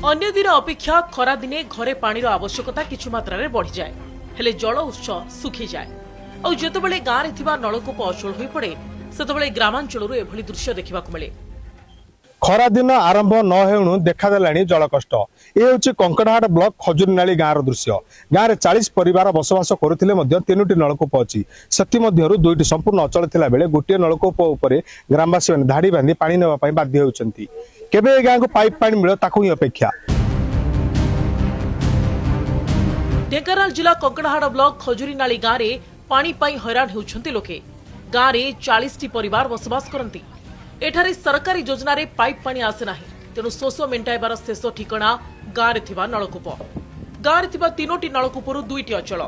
ଅନ୍ୟ ଦିନ ଅପେକ୍ଷା ଖରାଦିନେ ଘରେ ପାଣିର ଆବଶ୍ୟକତା କିଛି ମାତ୍ରାରେ ବଢ଼ିଯାଏ, ହେଲେ ଜଳ ଉତ୍ସ ଶୁଖିଯାଏ। ଆଉ ଯେତେବେଳେ ଗାଁରେ ଥିବା ନଳକୂପ ଅଚଳ ହୋଇପଡ଼େ, ସେତେବେଳେ ଗ୍ରାମାଞ୍ଚଳରୁ ଏଭଳି ଦୃଶ୍ୟ ଦେଖିବାକୁ ମିଳେ। ଖରା ଦିନ ଆରମ୍ଭ ନ ହେଉଣୁ ଦେଖାଦେଲାଣି ଜଳ କଷ୍ଟ। ଏ ହେଉଛି କଙ୍କଡ଼ାହାଡ଼ ବ୍ଲକ ଖଜୁରୀନାଳି ଗାଁର ଦୃଶ୍ୟ। ଗାଁରେ 40 ପରିବାର ବସବାସ କରୁଥିଲେ ମଧ୍ୟ ତିନୋଟି ନଳକୂପ ଅଛି। ସେଥିମଧ୍ୟରୁ ଦୁଇଟି ସମ୍ପୂର୍ଣ୍ଣ ଅଚଳ ଥିଲା ବେଳେ ଗୋଟିଏ ନଳକୂପ ଉପରେ ଗ୍ରାମବାସୀମାନେ ଧାଡ଼ି ବାନ୍ଧି ପାଣି ନେବା ପାଇଁ ବାଧ୍ୟ ହେଉଛନ୍ତି। କେବେ ଏ ଗାଁକୁ ପାଇପ୍ ପାଣି ମିଳିବ, ତାକୁ ହିଁ ଅପେକ୍ଷା। ଢେଙ୍କାନାଳ ଜିଲ୍ଲା କଙ୍କଡ଼ାହାଡ଼ ବ୍ଲକ ଖଜୁରୀନାଳି ଗାଁରେ ପାଣି ପାଇଁ ହଇରାଣ ହେଉଛନ୍ତି ଲୋକେ। ଗାଁରେ 40ଟି ପରିବାର ବସବାସ କରନ୍ତି। ଏଠାରେ ସରକାରୀ ଯୋଜନାରେ ପାଇପ୍ ପାଣି ଆସେ ନାହିଁ। ତେଣୁ ଶୋଷ ମେଣ୍ଟାଇବାର ଶେଷ ଠିକଣା ଗାଁରେ ଥିବା ନଳକୂପ। ଗାଁରେ ଥିବା ତିନୋଟି ନଳକୂପରୁ ଦୁଇଟି ଅଚଳ।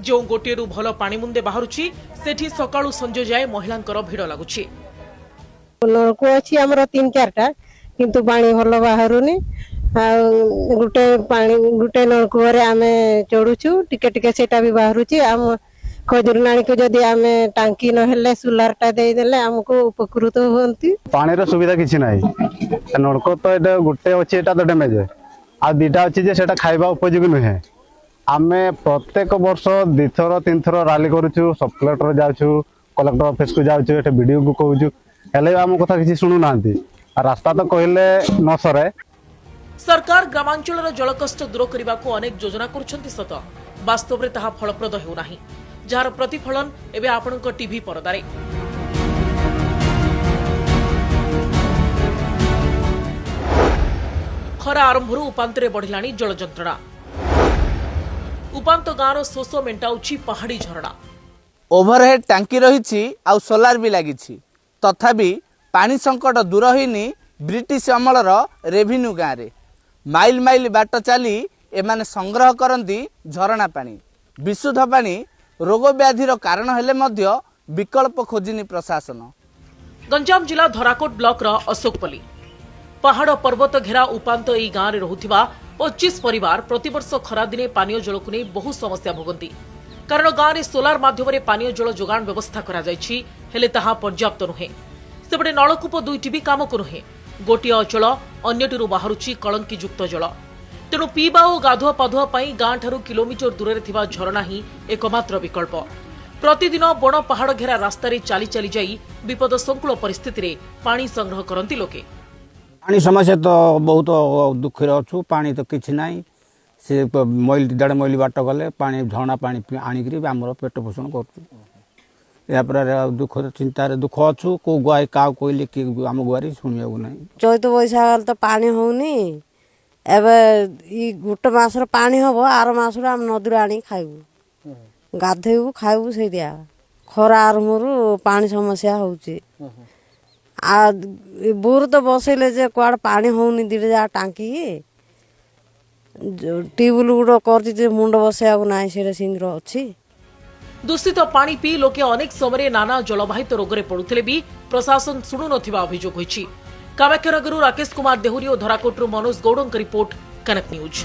ଯେଉଁ ଗୋଟିଏରୁ ଭଲ ପାଣି ମୁନ୍ଦେ ବାହାରୁଛି, ସେଠି ସକାଳୁ ସଞ୍ଜ ଯାଏ ମହିଳାଙ୍କର ଭିଡ଼ ଲାଗୁଛି। ନଳକୂଅ ଅଛି ଆମର ତିନି ଚାରିଟା, କିନ୍ତୁ ପାଣି ଭଲ ବାହାରୁନି। ଆଉ ଗୋଟେ ପାଣି ଗୋଟେ ନଳକୂଅରେ ଆମେ ଚଢୁଛୁ, ଟିକେ ଟିକେ ସେଇଟା ବି ବାହାରୁଛି। ଆମ ଖଜୁରନାଳୀକୁ ଯଦି ଆମେ ଟାଙ୍କି ନହେଲେ ସୋଲାରଟା ଦେଇଦେଲେ ଆମକୁ ଉପକୃତ ହୁଅନ୍ତି। ପାଣିର ସୁବିଧା କିଛି ନାହିଁ। ନଳକୂଅ ତ ଏଇଟା ଗୋଟେ ଅଛି, ଏଇଟା ତ ଡ୍ୟାମେଜ। ଆଉ ଦିଟା ଅଛି ଯେ ସେଟା ଖାଇବା ଉପଯୋଗୀ ନୁହେଁ। ଆମେ ପ୍ରତ୍ୟେକ ବର୍ଷ ଦିଥର ତିନିଥର ରାଲି କରୁଛୁ, ସବ୍ କଲେକ୍ଟର ଯାଉଛୁ, କଲେକ୍ଟର ଅଫିସକୁ ଯାଉଛୁ, ଏଠି ବିଡିଓକୁ କହୁଛୁ, ହେଲେ ବି ଆମ କଥା କିଛି ଶୁଣୁନାହାନ୍ତି। ଆଉ ରାସ୍ତା ତ କହିଲେ ନ ସରେ। ସରକାର ଗ୍ରାମାଞ୍ଚଳର ଜଳକଷ୍ଟ ଦୂର କରିବାକୁ ଅନେକ ଯୋଜନା କରୁଛନ୍ତି ସତ, ବାସ୍ତବରେ ତାହା ଫଳପ୍ରଦ ହେଉନାହିଁ, ଯାହାର ପ୍ରତିଫଳନ ଏବେ ଆପଣଙ୍କ ଟିଭି ପରଦାରେ। ଖରା ଆରମ୍ଭରୁ ଉପାନ୍ତରେ ବଢ଼ିଲାଣି ଜଳ ଯନ୍ତ୍ରଣା। ଉପାନ୍ତ ଗାଁର ଶୋଷ ମେଣ୍ଟାଉଛି ପାହାଡ଼ି ଝରଣା। ଓଭରହେଡ୍ ଟାଙ୍କି ରହିଛି ଆଉ ସୋଲାର ବି ଲାଗିଛି, ତଥାପି ପାଣି ସଙ୍କଟ ଦୂର ହୋଇନି। ବ୍ରିଟିଶ ଅମଳର ରେଭିନ୍ୟୁ ଗାଁରେ ମାଇଲ ମାଇଲ ବାଟ ଚାଲି ଏମାନେ ସଂଗ୍ରହ କରନ୍ତି ଝରଣା ପାଣି। ବିଶୁଦ୍ଧ ପାଣି ରୋଗ ବ୍ୟାଧିର କାରଣ ହେଲେ ମଧ୍ୟ ବିକଳ୍ପ ଖୋଜିନି ପ୍ରଶାସନ। ଗଞ୍ଜାମ ଜିଲ୍ଲା ଧରାକୋଟ ବ୍ଲକର ଅଶୋକପଲ୍ଲୀ। ପାହାଡ଼ ପର୍ବତ ଘେରା ଉପାନ୍ତ ଏହି ଗାଁରେ ରହୁଥିବା 25 ପରିବାର ପ୍ରତିବର୍ଷ ଖରାଦିନେ ପାନୀୟ ଜଳକୁ ନେଇ ବହୁ ସମସ୍ୟା ଭୋଗନ୍ତି। କାରଣ ଗାଁରେ ସୋଲାର ମାଧ୍ୟମରେ ପାନୀୟ ଜଳ ଯୋଗାଣ ବ୍ୟବସ୍ଥା କରାଯାଇଛି, ହେଲେ ତାହା ପର୍ଯ୍ୟାପ୍ତ ନୁହେଁ। ସେପଟେ ନଳକୂପ ଦୁଇଟି ବି କାମକୁ ନୁହେଁ। ଗୋଟିଏ ଅଚଳ, ଅନ୍ୟଟିରୁ ବାହାରୁଛି କଳଙ୍କିଯୁକ୍ତ ଜଳ। ତେଣୁ ପିଇବା ଓ ଗାଧୁଆ ପାଧୁଆ ପାଇଁ ଗାଁଠାରୁ କିଲୋମିଟର ଦୂରରେ ଥିବା ଝରଣା ହିଁ ଏକମାତ୍ର ବିକଳ୍ପ। ପ୍ରତିଦିନ ବଣ ପାହାଡ଼ ଘେରା ରାସ୍ତାରେ ଚାଲି ଚାଲି ଯାଇ ବିପଦ ସଂକୁଳ ପରିସ୍ଥିତିରେ ପାଣି ସଂଗ୍ରହ କରନ୍ତି ଲୋକେ। ପାଣି ସମସ୍ୟା ତ ବହୁତ ଦୁଃଖରେ ଅଛୁ। ପାଣି ତ କିଛି ନାହିଁ। ସେ ମାଇଲ ଦେଢ଼ ମାଇଲ ବାଟ ଗଲେ ପାଣି ଝରଣା ପାଣି ଆଣିକିରି ଆମର ପେଟ ପୋଷଣ କରୁଛୁ। ଏହାପରେ ଆଉ ଦୁଃଖ ଚିନ୍ତାରେ ଦୁଃଖ ଅଛୁ। କେଉଁ ଗୁହାରି କାହାକୁ କହିଲେ କି ଆମ ଗୁହାରି ଶୁଣିବାକୁ ନାହିଁ। ଚୈତ ବୈଶାଖ ହେଲେ ତ ପାଣି ହଉନି। ଏବେ ଇ ଗୋଟେ ମାସର ପାଣି ହବ, ଆର ମାସରୁ ଆମେ ନଦୀରୁ ଆଣିକି ଖାଇବୁ, ଗାଧେଇବୁ, ଖାଇବୁ। ସେଇଟା ଖରା ଆରମ୍ଭରୁ ପାଣି ସମସ୍ୟା ହଉଛି। ଆଉ ବୋର ତ ବସେଇଲେ ଯେ କୁଆଡ଼େ ପାଣି ହଉନି। ଦୁଇଟା ଯାକ ଟାଙ୍କିକି ଟ୍ୟୁବୱେଲ୍ ଗୋଟେ କରିଛି ଯେ ମୁଣ୍ଡ ବସେଇବାକୁ ନାହିଁ, ସେଇଟା ସେମିତି ଅଛି। ଦୂଷିତ ପାଣି ପିଇ ଲୋକେ ଅନେକ ସମୟରେ ନାନା ଜଳବାହିତ ରୋଗରେ ପଡୁଥିଲେ ବି ପ୍ରଶାସନ ଶୁଣୁନଥିବା ଅଭିଯୋଗ ହୋଇଛି। କାମାକ୍ଷାନଗରରୁ ରାକେଶ କୁମାର ଦେହୁରୀ ଓ ଧରାକୋଟରୁ ମନୋଜ ଗୌଡ଼ଙ୍କ ରିପୋର୍ଟ, କନକ ନ୍ୟୁଜ୍।